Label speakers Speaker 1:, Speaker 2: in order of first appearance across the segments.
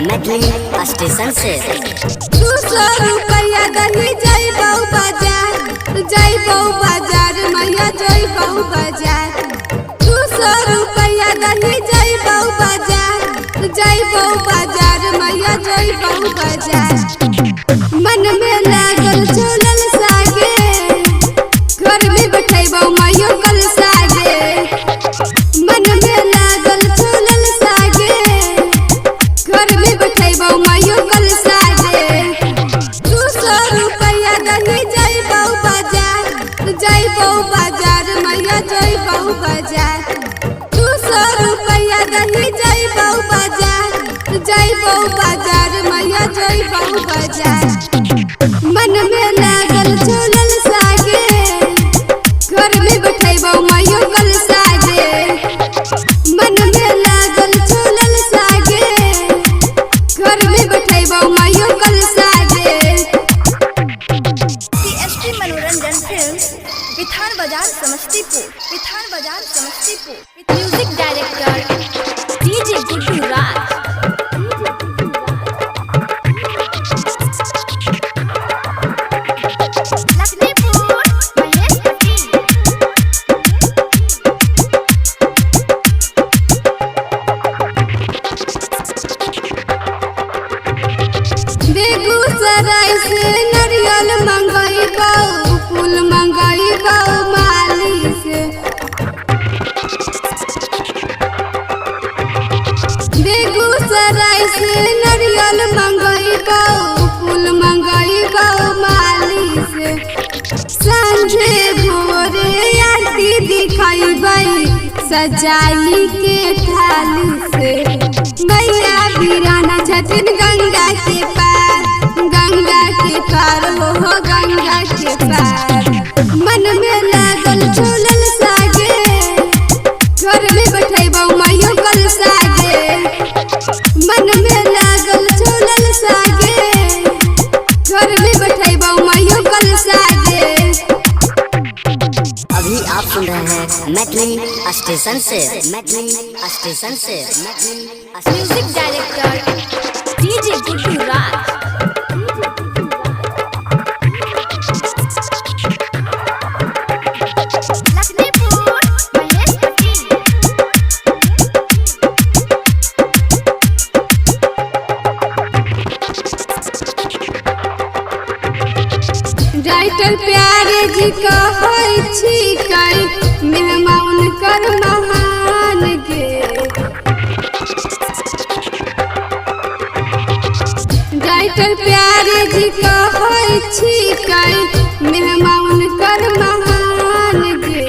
Speaker 1: Maithili station से।
Speaker 2: 200 रुपया दही जइबौ बाजार, जइबौ बाजार मैया जइबौ बाजार। 200 रुपया दही जइबौ बाजार, जइबौ बाजार मैया जइबौ बाजार। मन में लागल झूलल सागे, घर में बैठैबौ मैयो कल सागे। मन में लागल झूलल सागे, घर में बैठैबौ मैयो कल सागे। 200 रुपया दही जइबौ बाजार, जइबौ बाजार मैया जइबौ बाजार। 200 रुपया दही जइबौ बाजार, जइबौ बाजार मैया जइबौ बाजार। मन में लागल झूलल सागे, घर में बैठैबौ मैयो कल सागे। मन में लागल झूलल सागे, घर में बैठैबौ मैयो कल सागे।
Speaker 3: पीएसपी मनोरंजन फिल्म्स, बिथान बाजार समस्तीपुर, बिथान बाजार Samastipur.
Speaker 4: Music director DJ Guddu Raj.
Speaker 3: Lakhnipur Mahesh Patel.
Speaker 2: Begusarai से नारियल मंगैबौ, फूल मंगैबौ माली से। बेगूसराय से नारियल मंगैबौ, फूल मंगैबौ माली से। सांझे भोरे आरती दिखैबै सजाई के थाली से। मैया वीराना छथिन गंगा के पार, गंगा के पार हो गंगा के पार। मन में लागल झूलल सागे, घर में बैठैबौ मैयो कल सागे। मन में लागल झूलल सागे, घर में बैठैबौ मैयो कल सागे।
Speaker 1: अभी आप सुन रहे हैं मैथिली स्टेशन से, मैथिली स्टेशन से, Maithili.
Speaker 4: Music director DJ Guddu Raj.
Speaker 3: Lakhnipur Mahesh Patel.
Speaker 2: Writer प्यारे जी कहै छिकै मेहमान कर महान गे। राइटर प्यारे जी कहै छिकै मेहमान कर महान गे।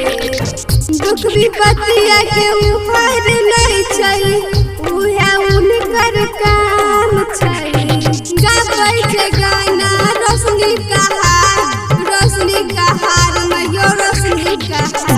Speaker 2: दुख विपत्तिया के उफर नहि छै, उहे उनकर काम छै। गाबै छै गाना रोशनी कहार, रोशनी कहार मैयो रोशनी कहार।